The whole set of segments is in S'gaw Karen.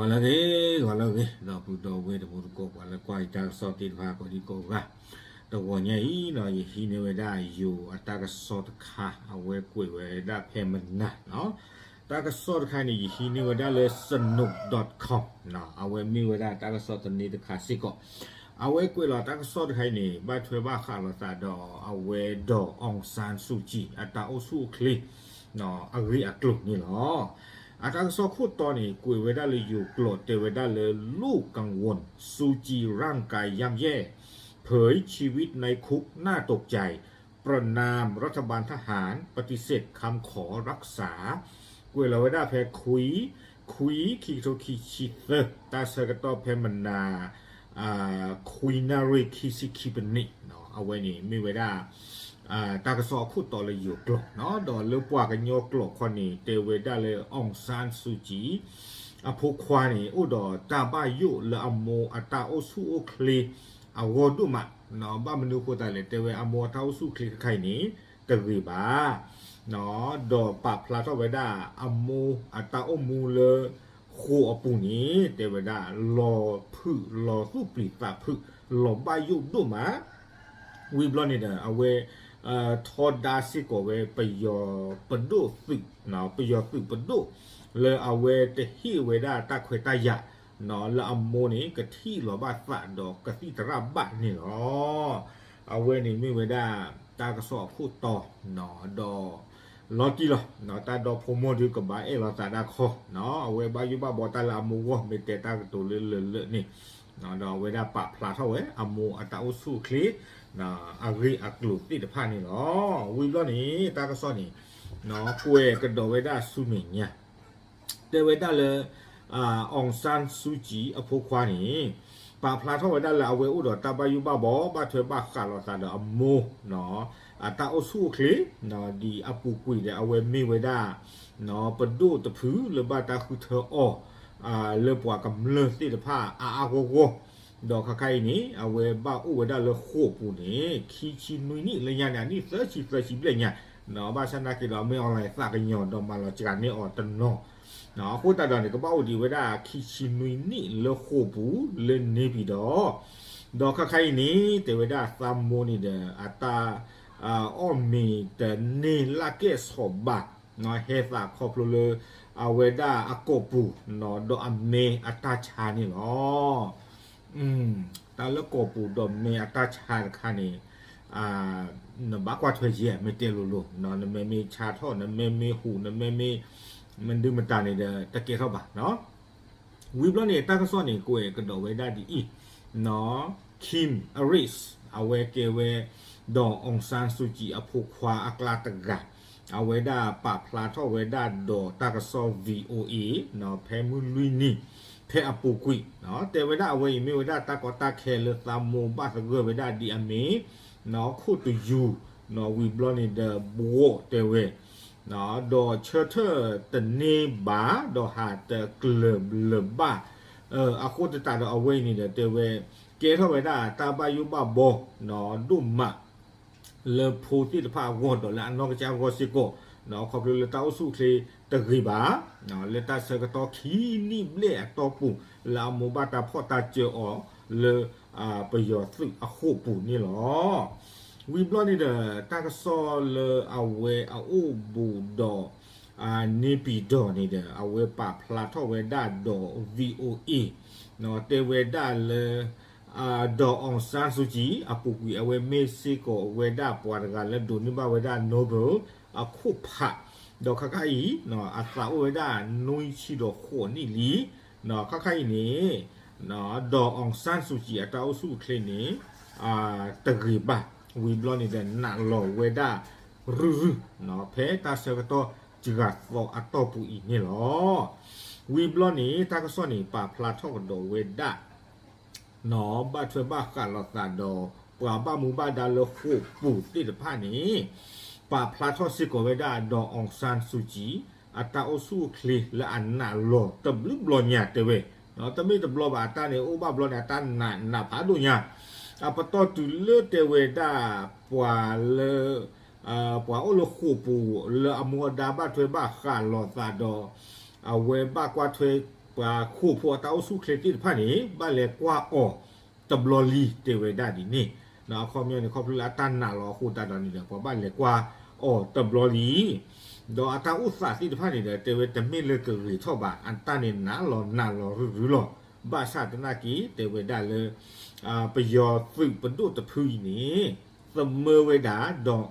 ဂီၤလၢအဂ့ၤ, ဂီၤလၢအဂ့ၤ ဒီပုၢ်ဒီဝဲၢ်တံၤသကိး ပှၤလၢကွၢ်ယတၢ်ကစီၣ်သ့ၣ်တဖၣ်ကိးဒံကိးဂၤ, တဂီၤညါအံၤ ယဟံးန့ၢ်ဝဲဒၣ်ယိၤအတၢ်ကစီၣ်တခါ အဝဲကွဲးဝဲဒၣ်ဖဲမနၤ, တၢ်ကစီၣ်တခါန့ၣ် ယဟံးန့ၢ်ဝဲဒၣ်လၢ စနူး dot com အဝဲမ့ၢ်ဝဲဒၣ်တၢ်ကစီၣ်သန့တခါစ့ၢ်ကီး, အဝဲကွဲးလီၤတၢ်ကစီၣ်တခါအံၤန့ၣ် ဘၣ်ထွဲဘၣ်ဃးလိာ်သးဒီးအဝဲဒီး အောင်ဆန်းစုကြည် အတၢ်အိၣ်ဆူၣ်အိၣ်ချ့ အဂ့ၢ်အကျိၤန့ၣ်လီၤ. အတၢ်ကစီၣ်ခိၣ်တီန့ၣ် ကွဲးဝဲဒၣ်လၢယိၤကျိာ် တဲဝဲဒၣ်လၢ ลูกกังวล ซูจีร่างกายย่ำแย่ เผยชีวิตในคุกน่าตกใจ ประณามรัฐบาลทหารปฏิเสธคำขอรักษา ကွဲးလီၤဝဲဒၣ်ဖဲ ခွံ ခွံ ခံကထိခံဆံသၢ တၢ်ဆၢကတီၢ်ဖဲမနၤ ခွံနၣ်ရံၣ်ခံဆံခံပနံး, အဝဲန့ၣ်မ့ၢ်ဝဲဒၣ် တၢ်ကစီၣ်အခိၣ်တီလၢယိၤကျိာ်, ဒီးလၢပှၤကညီကျိာ်ခီန့ၣ် တဲဝဲဒၣ်လၢ အောင်ဆန်းစုကြည် အဖိခွါန့ၣ် အိၣ်ဒီးတၢ်ဘၣ်ယိၣ်လၢအမိၢ်အတၢ်အိၣ်ဆူၣ်အိၣ်ချ့အဂီၢ်ဒိၣ်မး, ဘၣ်မနုၤအဃိသတးလဲၣ် တဲဝဲအမိၢ်အတၢ်အိၣ်ဆူၣ်အိၣ်ချ့ခဲခါအံၤန့ၣ် တဂ့ၤဘၣ် ဒီးပာ်ဖျါထီၣ်ဝဲဒၣ်အမိၢ်အတၢ်အိၣ်မူလၢ ဃိာ်အပူၤန့ၣ် တဲဝဲဒၣ် လီၤဖုးလီၤသူၣ်ပျံၤသးဖုး လီၤဘၣ်ယိၣ်ဒိၣ်မး, ဝံၤဘျီန့ၣ်ဒီး အဝဲ ထီဒါစ့ၢ်ကီးဝဲ ပယီၤပဒိၣ်သုး, ပယီၤသုးပဒိၣ် လၢအဝဲတဟ့ၣ်ဝဲဒၣ်တၢ်ခွဲးတၢ်ယာ် လၢအမိၢ်န့ၣ် ကထံၣ်လီၤဘၣ်သးဒီးကသံၣ်သရၣ်ဘၣ်န့ၣ်လီၤ. အဝဲန့ၣ်မ့ၢ်ဝဲဒၣ် တၢ်ကစီၣ်အခိၣ်တီ ဒီး လီၤတံၢ်လီၤ, တၢ်ဒီဖိမိၢ်ဒုးကဘၣ်အဲၣ်လီၤသးဒၣ်ခီ, အဝဲဘၣ်ယိၣ်ဘၣ်ဘီတၢ်လၢအမိၢ်ဂီၢ် မ့ၢ်တဲတၢ်ကတိၤလၢလၢာ်လၢာ်န့ၣ်, ဒီးအဝဲဒၣ်ပာ်ဖျါထီၣ်ဝဲ အမိၢ်အတၢ်အိၣ်ဆူၣ်အိၣ်ချ့ အဂ့ၢ်အကျိၤသ့ၣ်တဖၣ်န့ၣ်လီၤ. ဝံၤဘျီန့ၣ် တၢ်ကစီၣ်န့ၣ် ကွဲးကဒီးဝဲဒၣ်ဆူမဲာ်ညါ တဲဝဲဒၣ်လၢ အောင်ဆန်းစုကြည် အဖိခွါန့ၣ် ပာ်ဖျါထီၣ်ဝဲဒၣ်လၢအဝဲအိၣ်ဒီးတၢ်ဘၣ်ယိၣ်ဘၣ်ဘီ ဘၣ်ထွဲဘၣ်ဃးလိာ်သးဒီးအမိၢ် အတၢ်အိၣ်ဆူၣ်အိၣ်ချ့ ဒ်အပူၤကွံာ်ဒီး အဝဲမ့ၢ်ဝဲဒၣ် ပဒိၣ်တဖုလၢဘၣ်တၢ်ဃုထၢအီၤ လၢပှၤကမျၢၢ်သ့ၣ်တဖၣ်အါအါဂီၢ်ဂီၢ်, ဒီးခါခါအံၤန့ၣ် အဝဲဘၣ်အိၣ်ဝဲဒၣ်လၢဃိာ်ပူၤန့ၣ် ခံဆံနွံနံၣ်လၢညါန့ၣ် အနံၣ်သၢဆံသၢဆံဘျဲၣ်ညါ, ဘၣ်ဆၣ်နာ်က့ဒီး မ့ၢ်အီၤလဲၤသးကညီၤဒီးမၤလီၤစှၤန့ၢ်အီၤတနီၤ, အဃိသတးဒီးန့ၣ် ကဘၣ်အိၣ်ဒံးဝဲဒၣ်ခံဆံနွံနံၣ်လၢဃိာ်ပူၤလၢန့ၣ်ပၠံၤဒီး, ဒီးခါခါအံၤန့ၣ် တဲဝဲဒၣ်သးမိၢ်န့ၣ်ဒီး အတၢ် အီၣ်မ့ၤတန့ၢ်လၢကဲၣ်ဆိးဘး ဟဲသးခီဖျိလၢ အဝဲဒၣ်အကိာ်ပူၤ ဒီးအမဲအတၢ်ဆါန့ၣ်လီၤ. တၢ်လၢကိာ်ပူၤဒီးမဲအတၢ်ဆါတခါန့ၣ် နဘၣ်ကွၢ်ထွဲယဲၢ် မ့ၢ်တဲလိၤလိၤ နမ့မ့ၢ်ဆါထီၣ် နမ့မ့ၢ်ဟူး နမ့မ့ၢ် မဒုမတၤန့ၣ်ဒီး တကဲထီၣ်ဘၣ်. ဝံၤဘျီန့ၣ် တၢ်ကစီၣ်န့ၣ် ကွဲးကဒီးဝဲဒၣ်ဒ်အံၤ, Kim Aris အဝဲကဲဝဲ ဒီး အောင်ဆန်းစုကြည် အဖိခွါအကျါတဂၤ, အဝဲဒၣ်ပာ်ဖျါထီၣ်ဝဲဒၣ်ဒီးတၢ်ကစီၣ် VOA ဖဲမုၢ်လွံၢ်နံၤ ဖဲအပူၤကွံာ်, တဲဝဲဒၣ်အဝဲအံၤမ့ၢ်ဝဲဒၣ် တၢ်ကီတၢ်ခဲလၢသးမိၢ်ဘၣ်သဂၢၢ်ဝဲဒၣ်ဒ်အမ့ၢ် ခိၣ်တယူၤ, ဝံၤဘျီန့ၣ်ဒီး ဘှီးတဲဝဲ ဒီးဆၢထၢၣ်တန့ၢ်ဘၣ် ဒီးဟးတကျၢၤလၢၤဘၣ်, အဃိသတးဒီးအဝဲအံၤန့ၣ်ဒီးတဲဝဲ ကဲထီၣ်ဝဲဒၣ်တၢ်ဘၣ်ယိၣ်ဘၣ်ဘီ ဒိၣ်မး လၢဖိသ့ၣ်တဖၣ်အဂီၢ် ဒီးလၢအနီၢ်ကစၢ်အဂီၢ်စ့ၢ်ကီး, ခီဖျိလၢတၢ်အိၣ်ဆူၣ်အိၣ်ချ့တဂ့ၤဘၣ်, လၢတၢ်ဆၢကတီၢ်ခံနံၣ်ဘျဲၣ်အတီၢ်ပူၤ လၢအမိၢ်ဘၣ်တၢ်ဖီၣ်တၢ်စၢၤအီၤလၢ ပယီၤသုးအဃိာ်ပူၤန့ၣ်လီၤ. ဝံၤဘျီန့ၣ်ဒီး တၢ်ကစီၣ်လၢအဝဲအအိၣ်ဘူးဒီး န့ၣ်ပၠံၤဒီးန့ၣ်ဒီး အဝဲပာ်ဖျါထီၣ်ဝဲဒၣ်ဒီး VOA တဲဝဲဒၣ်လၢ ဒီး အောင်ဆန်းစုကြည် အပူၤကွံာ် အဝဲမ့ၢ်စ့ၢ်ကီးဝဲဒၣ်ပှၤတဂၤလၢဒိးန့ၢ်ဘၣ်ဝဲဒၣ် Nobel အခိၣ်ဖး, ဒီးခါခါအံၤ အသးအိၣ်ဝဲဒၣ်နွံဆံဒီးဃိးနံၣ်လံ, ခါခါအံၤန့ၣ် ဒီး အောင်ဆန်းစုကြည် အတၢ်အိၣ်ဆူၣ်အိၣ်ချ့န့ၣ် တဂ့ၤဘၣ်, ဝံၤဘျီန့ၣ်ဒီးနာ်လီၤဝဲဒၣ်ရုၢ်ရုၢ် ဖဲတၢ်ဆၢကတီၢ်စှၤသီအတီၢ်ပူၤအံၤန့ၣ်လီၤ. ဝံၤဘျီန့ၣ် တၢ်ကစီၣ်န့ၣ် ပာ်ဖျါထီၣ်ကဒီးဝဲဒၣ် ဘၣ်ထွဲဘၣ်ဃးလိာ်သးဒီး ပှၤဘၣ်မူဘၣ်ဒါလၢဃိာ်ပူၤသ့ၣ်တဖၣ်န့ၣ် ပာ်ဖျါထီၣ်စ့ၢ်ကီးဝဲဒၣ်ဒီး အောင်ဆန်းစုကြည် အတၢ်အိၣ်ဆူၣ်အိၣ်ချ့လၢအနာ်လီၤတဘျုးဘျီညါတဲဝဲ, တမ့ၢ်တဘျီဘၣ် အတၢ်န့ၣ်အိၣ်ဘၣ်ဘျီန့ၣ် အတၢ်နာ်နာ်ဖးဒိၣ်ညါ, အပတီၢ်တုၤလၢတဲဝဲဒၣ် ပှၤလၢ ပှၤအိၣ်လၢဃိာ်ပူၤ လၢအမူအဒါဘၣ်ထွဲဘၣ်ဃးလိာ်သးဒီး အဝဲဘၣ်ကွၢ်ထွဲ ပှၤဃိာ်ဖိအတၢ်အိၣ်ဆူၣ်အိၣ်ချ့သ့ၣ်တဖၣ်န့ၣ် ဘၣ်လဲၤကွၢ်အီၤတဘျီလံ တဲဝဲဒၣ်ဒ်န့ၣ်. အခီပညီန့ၣ် ခီဖျိလၢအတၢ်နာ်လီၤအဃိသတးဒီးန့ၣ်ဒီး ပှၤဘၣ်လဲၤကွၢ်အီၤတဘျီလံ. ဒီးအတၢ်အိၣ်သးသ့ၣ်တဖၣ်န့ၣ်ဒီး တဲဝဲတမ့ၢ်လၢကဂ့ၤထီၣ်ဘၣ်, အတၢ်န့ၣ်နာ်လီၤနာ်လီၤရုၢ်ရုၢ်လီၤ. ဘၣ်ဆၣ်သနာ်က့ တဲဝဲဒၣ်လၢ ပယီၤသုးပဒိၣ်တဖုအံၤန့ၣ် သမၢဝဲဒၣ် ဒီး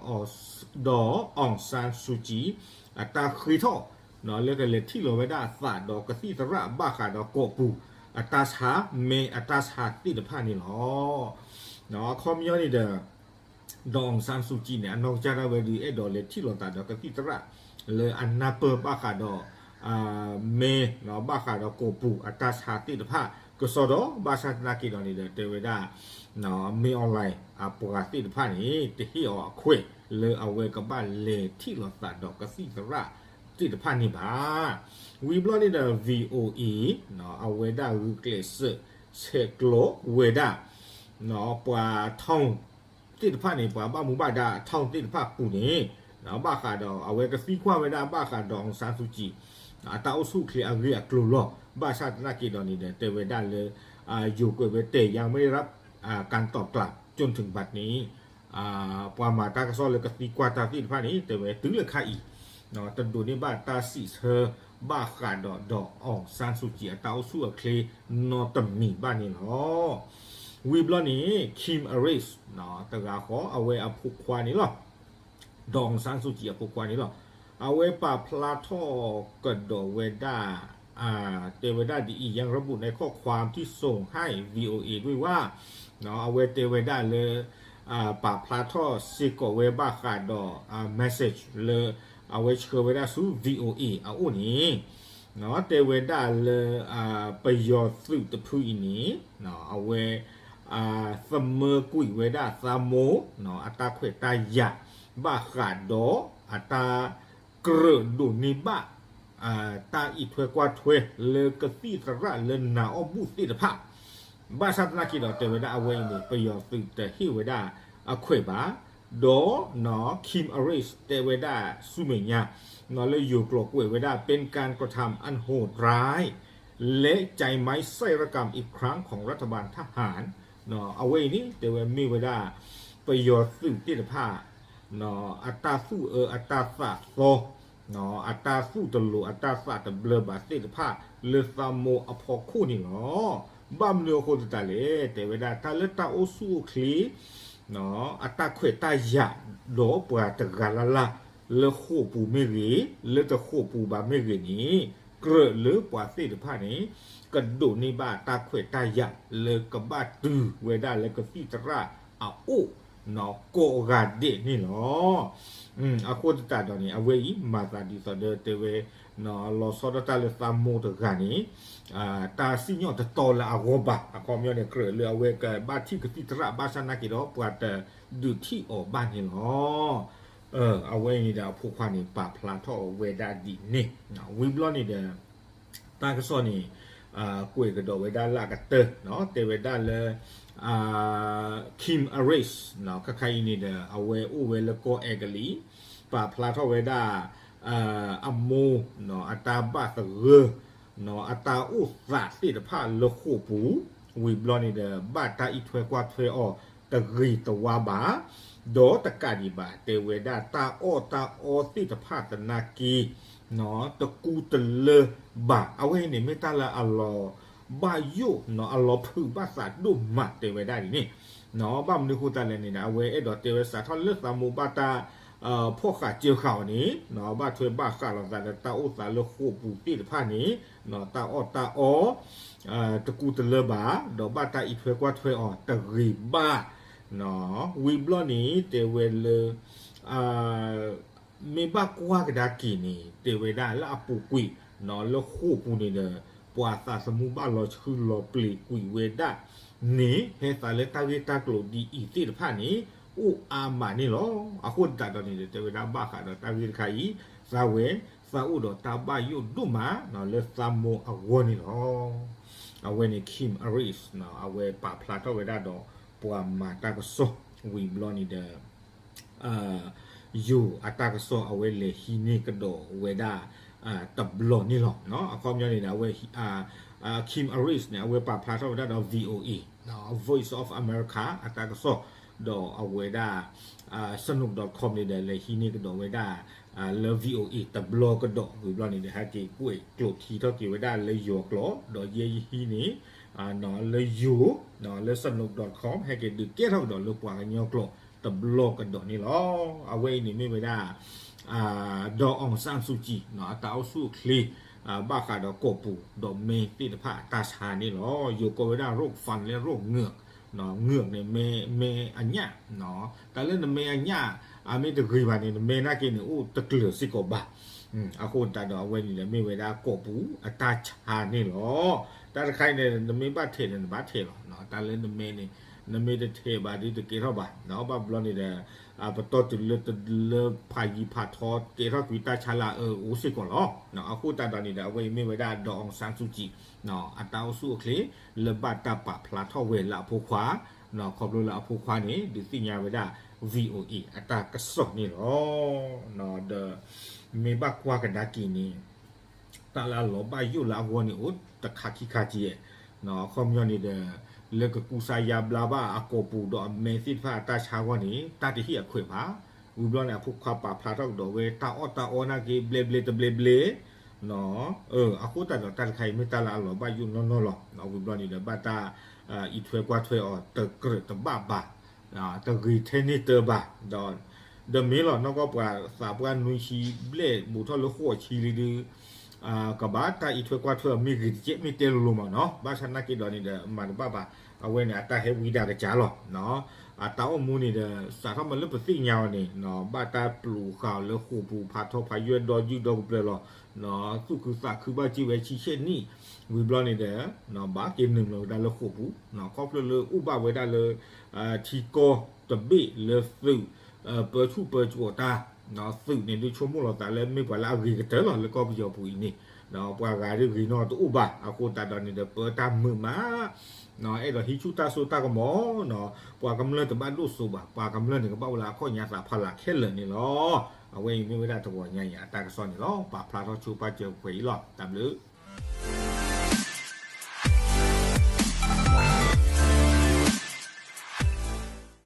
ဒီး အောင်ဆန်းစုကြည် အတၢ်ဃ့ထီၣ် လၢကလဲၤထံၣ်လိာ်ဝဲဒၣ်အသးဒီးကသံၣ်သရၣ်ဘၣ်ဃးဒီးကီၢ်ပူၤ အတၢ်ဆါ မဲ အတၢ်ဆါသ့ၣ်တဖၣ်န့ၣ်လီၤ. အခီပညီန့ၣ်ဒီး ဒီး အောင်ဆန်းစုကြည် န့ၣ် အနီၢ်ကစၢ်ဒၣ်ဝဲဒုး အဲၣ်ဒိးလဲၤထံၣ်လိာ်သးဒီးကသံၣ်သရၣ် လၢအနၢ်ပၢၢ်ဘၣ်ဃးဒီး မဲ ဘၣ်ဃးဒီးကီၢ်ပူၤအတၢ်ဆါသ့ၣ်တဖၣ် ကစီဒီ ဘၣ်ဆၣ်သနာ်က့ဒီးန့ၣ်ဒီး တဲဝဲဒၣ် မင်းအောင်လှိုင် အပှၤသ့ၣ်တဖၣ်န့ၣ် တဟ့ၣ်အီၤအခွဲးလၢအဝဲကဘၣ်လဲၤထံၣ်လိာ်သးဒီးကသံၣ်သရၣ်သ့ၣ်တဖၣ်န့ၣ်ဘၣ်. ဝံၤဘျီန့ၣ်ဒီး VOA အဝဲဒၣ်ဂုာ်ကျဲးစၢးဆဲးကျိးဝဲဒၣ် ပှၤထီၣ် သ့ၣ်တဖၣ်န့ၣ် ပှၤဘၣ်မူဘၣ်ဒါအထီၣ်သ့ၣ်တဖၣ်အပူၤန့ၣ် ဘၣ်ဃးဒီးအဝဲကသံကွၢ်ဝဲဒၣ်ဘၣ်ဃးဒီး အောင်ဆန်းစုကြည် အတၢ်အိၣ်ဆူၣ်အိၣ်ချ့အဂ့ၢ်အကျိၤလီၤ. ဘၣ်ဆၣ်သနာ်က့ဒီးန့ၣ်ဒီး တဲဝဲဒၣ်လၢ ယိၤကွဲးဝဲ แต่ยังไม่ได้รับ การตอบกลับ จนถึงบัดนี้ ပှၤမၤတၢ်ကစီၣ်လၢကသံကွၢ်တၢ်သ့ၣ်တဖၣ်န့ၣ် တဲဝဲတုၤလၢခါအံၤ တဒိးန့ၢ်ဘၣ်တၢ်စံးဆၢဘၣ်ဃးဒီး ဒီး အောင်ဆန်းစုကြည် အတၢ်အိၣ်ဆူၣ်အိၣ်ချ့နီတမံၤဘၣ်န့ၣ်လီၤ. ဝံၤဘျီန့ၣ် Kim Aris တဂၤဃီ အဝဲအဖိခွါန့ၣ်လီၤ. ဒီး အောင်ဆန်းစုကြည် အဖိခွါန့ၣ်လီၤ. အဝဲပာ်ဖျါထီၣ်ကဒီးဝဲဒၣ် တဲဝဲဒၣ်ဒ်အံၤ ยังระบุในข้อความที่ส่งให้ VOA ด้วยว่า အဝဲတဲဝဲဒၣ်လၢ ပာ်ဖျါထီၣ်စ့ၢ်ကီးဝဲဘၣ်ဃးဒီး message လၢ အဝဲဆှၢဝဲဒၣ်ဆူ VOA အအိၣ်န့ၣ် တဲဝဲဒၣ်လၢ ပယီၤသုးတဖုအံၤန့ၣ် အဝဲ သမၢကွံာ်ဝဲဒၣ်သးမိၢ် အတၢ်ခွဲးတၢ်ယာ် ဘၣ်ဃးဒီးအတၢ်ကြၢးဒိးန့ၢ်ဘၣ် တၢ်အံးထွဲကွၢ်ထွဲလၢကသံၣ်သရၣ်လၢနၤအီၣ်ဘူၣ်သ့ၣ်တဖၣ် ဘၣ်ဆၣ်သနာ်က့ဒီး တဲဝဲဒၣ်အဝဲအံၤန့ၣ် ပယီၤသုးတဟ့ၣ်ဝဲဒၣ်အခွဲးဘၣ်, ဒီး Kim Aris တဲဝဲဒၣ်ဆူမဲာ်ညါ လၢယိၤကျိာ်ကွဲးဝဲဒၣ် เป็นการกระทำอันโหดร้ายและใจไม้ไส้ระกำอีกครั้งของรัฐบาลทหาร အဝဲအံၤန့ၣ် တဲဝဲမ့ၢ်ဝဲဒၣ် ပယီၤသုးသ့ၣ်တဖၣ် အတၢ်သူၣ်အၢအတၢ်သးသီ အတၢ်သူၣ်တလိၤအတၢ်သးတဘျၢဘၣ်သ့ၣ်တဖၣ်လၢသးမိၢ်အဖီခိၣ်န့ၣ်လီၤ. ဘၣ်မနုၤအဃိသတးလဲၣ် တဲဝဲဒၣ်တၢ်လၢတၢ်အိၣ်ဆူၣ်အိၣ်ချ့ အတၢ်ခွဲးတၢ်ယာ် ဒီးပှၤတဂၤလၢ်လၢ် လၢဃိာ်ပူၤမ့ၢ်ဂ့ၤ လၢတဃိာ်ပူၤဘၣ်မ့ၢ်ဂ့ၤန့ၣ် ကြၢးလၢပှၤသ့ၣ်တဖၣ်န့ၣ် ကဒိးန့ၢ်ဘၣ်တၢ်ခွဲးတၢ်ယာ်လၢကဘၣ်တုၤဝဲဒၣ်လၢကသံၣ်သရၣ်အအိၣ် ကိးဂၤဒဲးန့ၣ်လီၤ. အဃိသတးဒီးန့ၣ် အဝဲအံၤမၤသးဒ်သိးဒီးတဲဝဲ လီၤဆီဒၣ်တၢ်လၢသးမိၢ်တဂၤန့ၣ် တၢ်စံၣ်ညီၣ်တတီလၢအဂီၢ်ဘၣ်. အခီပညီန့ၣ် ကြၢးလၢအဝဲကဘၣ်ထံၣ်ကသံၣ်သရၣ်ဘၣ်ဆၣ်သနာ်က့ဒီး ပှၤတဒုးထံၣ်အီၤဘၣ်န့ၣ်လီၤ. အဝဲအံၤန့ၣ်ဒီးအဖိခွါန့ၣ် ပာ်ဖျါထီၣ်ဝဲဒၣ်ဒ်န့ၣ် ဝံၤဘျီန့ၣ်ဒီး တၢ်ကစီၣ်န့ၣ် ကွဲးကဒီးဝဲဒၣ်လၢအကတၢၢ် တဲဝဲဒၣ်လၢ Kim Aris ခါခါအံၤန့ၣ်ဒီး အဝဲအိၣ်ဝဲလၢကီၢ်အဲကလံး ပာ်ဖျါထီၣ်ဝဲဒၣ် အမိၢ် အတၢ်ဘၣ်သဂၢၢ် အတၢ်အိၣ်သးသ့ၣ်တဖၣ်လၢဃိာ်ပူၤ ဝံၤဘျီန့ၣ်ဒီး ဘၣ်တၢ်အံးထွဲကွၢ်ထွဲအီၤတဂ့ၤတဝါဘၣ် ဒီးတကးဒံးဘၣ် တဲဝဲဒၣ်တၢ်အီၣ်တၢ်အီသ့ၣ်တဖၣ်သနာ်က့ တကူတလၢဘၣ်. အဝဲအံၤန့ၣ် မ့ၢ်တၢ်လၢအလီၤဘၣ်ယိၣ် အလီၤဖုးဘၣ်သးဒိၣ်မး တဲဝဲဒၣ်ဒ်န့ၣ် ဘၣ်မနုၤဃိသတးလဲၣ်န့ၣ် အဝဲအဲၣ်ဒိးတဲဝဲစးထီၣ်လၢသးမိၢ်ဘၣ်တၢ် ဖီၣ်ဃာ်စၢဃာ်အီၤန့ၣ် ဘၣ်ထွဲဘၣ်ဃးလိာ်သးဒီးတၢ်အိၣ်သးလၢဃိာ်ပူၤသ့ၣ်တဖၣ်န့ၣ် တၢ်အီၣ်တၢ်အီ တကူတလၢဘၣ် ဒီးဘၣ်တၢ်အံးထွဲကွၢ်ထွဲအီၤတဂ့ၤဘၣ် ဝံၤဘျီန့ၣ် တဲဝဲလၢ မ့ၢ်ဘၣ်ကွၢ်ကဒါက့ၤန့ၣ် တဲဝဲဒၣ်လၢအပူၤကွံာ် လၢဃိာ်ပူၤန့ၣ်ဒီး ပှၤသးသမူဘၣ်လီၤဆှုလီၤပျံၤကွံာ်ဝဲဒၣ်န့ၣ် ဟဲသးလၢတၢ်ဂ့ၢ်တၢ်ကျိၤဒ်အံၤသ့ၣ်တဖၣ်န့ၣ် အိၣ်အါမးန့ၣ်လီၤ. အဃိသတးဒီးန့ၣ်ဒီး တဲဝဲဒၣ်ဘၣ်ဃးဒီးတၢ်ဂ့ၢ်တခါအံၤ သးဝဲ သးအိၣ်ဒီးတၢ်ဘၣ်ယိၣ်ဒိၣ်မး လၢသးမိၢ်အဂီၢ်န့ၣ်လီၤ. အဝဲန့ၣ် Kim Aris အဝဲပာ်ဖျါထီၣ်ဝဲဒၣ်ဒီးပှၤမၤတၢ်ကစီၣ် ဝံၤဘျီန့ၣ်ဒီး ယိၤအတၢ်ကစီၣ်အဝဲလဲၤဟံးန့ၢ်ကဒီးဝဲဒၣ် တဘျီန့ၣ်လီၤ. အခီပညီန့ၣ်ဒီး အဝဲ Kim Aris န့ၣ် အဝဲပာ်ဖျါထီၣ်ဝဲဒၣ်ဒီး VOA Voice of America အတၢ်ကစီၣ် ဒီးအဝဲဒၣ် Sanuk dot com န့ၣ်ဒီး လဲၤဟံးန့ၢ်ကဒီးဝဲဒၣ် လၢ VOA တဘျီကဒီး ဝံၤဘျီန့ၣ်ဒီး ဟဲက့ၤကွဲးကျိးထံထီၣ်က့ၤဝဲဒၣ်လၢယိၤကျိာ် ဒီးယဲယဟံးန့ၣ် လၢယိၤ လၢ Sanuk dot com ဟဲက့ၤဒုးကဲထီၣ်ကဒီးလၢပှၤကညီကျိာ်တဘျီကဒီးန့ၣ်လီၤ. အဝဲအံၤန့ၣ်မ့ၢ်ဝဲဒၣ် ဒီး အောင်ဆန်းစုကြည် အတၢ်အိၣ်ဆူၣ်အိၣ်ချ့ ဘၣ်ဃးဒီးကိာ်ပူၤဒီးမဲသ့ၣ်တဖၣ်အတၢ်ဆါန့ၣ်လီၤ. ယိၤကိးဝဲဒၣ် ရိၣ်ဖၣ် လၢရိၣ်ငၢၢ် ငၢၢ်န့ၣ် မဲ မဲအညၣ် တၢ်လၢနမဲအညၣ် အမ့ၢ်တဂ့ၤဘၣ်န့ၣ် နမဲနာ်က့န့ၣ် အိၣ်တကျၢၤစ့ၢ်ကီးဘၣ်. အဃိသတးဒီးအဝဲန့ၣ်ဒီးမ့ၢ်ဝဲဒၣ်ကိာ်ပူၤအတၢ်ဆါန့ၣ်လီၤ. တၢ်တခါအံၤန့ၣ် နမ့ၢ်ဘၣ်ထဲးန့ၣ် နဘၣ်ထဲးလီၤ. တၢ်လၢနမဲန့ၣ် နမ့ၢ်တထဲးဘၣ်ဒီးတကဲထီၣ်ဘၣ်. ဘၣ်ဘျီန့ၣ်ဒီး ပတီၢ်တုၤလၢတလၢဖးယံၤဖးထီ ကဲထီၣ်ကွံာ်တၢ်ဆါလၢအအၢအိၣ်စ့ၢ်ကီးလီၤ. အဃိသတးဒီးန့ၣ်ဒီး အဝဲအံၤမ့ၢ်ဝဲဒၣ် ဒီး အောင်ဆန်းစုကြည် အတၢ်အိၣ်ဆူၣ်အိၣ်ချ့ လၢဘၣ်တၢ်ပာ်ဖျါထီၣ်ဝဲလၢအဖိခွါ ခီဖျိလၢအဖိခွါန့ၣ် ဒုးသ့ၣ်ညါဝဲဒၣ် VOA အတၢ်ကစီၣ်န့ၣ်လီၤ. ဒီးမ့ၢ်ဘၣ်ကွၢ်ကဒါက့ၤန့ၣ် တၢ်လၢအလီၤဘၣ်ယိၣ်လၢအဂီၢ်န့ၣ် အိၣ်တခါခံခါက့ၤ အခီပညီန့ၣ်ဒီး လၢကကူစါယါဘျါဘၣ်အကိာ်ပူၤဒီးအမဲသ့ၣ်တဖၣ်အတၢ်ဆါအဂီၢ်န့ၣ် တၢ်တဟ့ၣ်အခွဲးဘၣ်. ဝံၤဘျီန့ၣ် အဖိခွါပာ်ဖျါထီၣ်ကဒီးဝဲ တၢ်အီၣ်တၢ်အီနာ်က့ ဘျဲဘျဲတဘျဲဘျဲ အဃိသတးဒီးတၢ်တခါအံၤမ့ၢ်တၢ်လၢအလီၤဘၣ်ယိၣ်နီၢ်နီၢ်လီၤ. ဝံၤဘျီန့ၣ်ဒီး ဘၣ်တၢ်အံးထွဲကွၢ်ထွဲအီၤတကြၢးတဘၣ်ဘၣ် တဂ့ၤထဲန့ၢ်တၢဘၣ် ဒီး ဒီးမ့ၢ်လီၤနီၢ်ကီၢ်ပှၤသးပှၢ်နွံဆံဘျဲၣ်ဘူးထီၣ်လၢဃိးဆံလံဒီး ကဘၣ်တၢ်အံးထွဲကွၢ်ထွဲအီၤမ့ၢ်ဂ့ၤတကဲး မ့ၢ်တဲလိၤလိၤမးနီၤ. ဘၣ်ဆၣ်နာ်က့ဒီးန့ၣ်ဒီး မၤတဘၣ်ဘၣ်. အဝဲန့ၣ် အတၢ်ဟဲဝံဒၣ်ကစၢ်လီၤ. အတၢ်အိၣ်မူန့ၣ်ဒီး စးထီၣ်မးလၢပသ့ၣ်ညါအီၤန့ၣ် ဘၣ်တၢ်ပျိးဃာ်အီၤလၢဃိာ်ပူၤဖးထီဖးယွဲၢ်ဒီယုၢ်ဒီကပျၢၤလီၤ. သူၣ်ခုသးခုဘၣ်စ့ၢ်ဝဲဆံဆဲၣ်နံၣ် ဝံၤဘျီန့ၣ်ဒီး ဘၣ်က့ၤနုာ်လီၤဝဲဒၣ်လၢဃိာ်ပူၤ ခီဖျိလၢအိၣ်ဘၣ်ဝဲဒၣ်လၢ ထံကီၢ်တဘ့ၣ်လၢသုး ပၢဆူၣ်ပၢစိးတၢ် သုးန့ၣ်ဒုးဆိကမိၣ်လီၤသးလၢမ့ၢ်ပှၤလၢအဂ့ၤကတၢၢ်လီၤ လၢကီၢ်ပယီၤပူၤအံၤန့ၣ် ဒီးပှၤဂၤဒုးဂ့ၤနီတအိၣ်ဘၣ်. အဃိသတးဒီးန့ၣ်ဒီး ပၢတၢ်မုာ်မး အဲၣ်ဒိးဟံးဆူၣ်တၢ်စိတၢ်ကမီၤနီၤ ပှၤကမျၢၢ်တဘၣ်ဒိၣ်စိဘၣ် ပှၤကမျၢၢ်န့ၣ် ကဘၣ်အိၣ်လၢအခီၣ်ညါသးဖီလာ်ခဲလၢာ်န့ၣ်လီၤ. အဝဲအံၤမ့ၢ်ဝဲဒၣ်တဂီၤညါအံၤအတၢ်ကစီၣ်န့ၣ်လီၤ. ပာ်ဖျါထီၣ်ဆိပာ်စၢၤပှဲၤအံၤလီၤ. တၢ်ဘျုး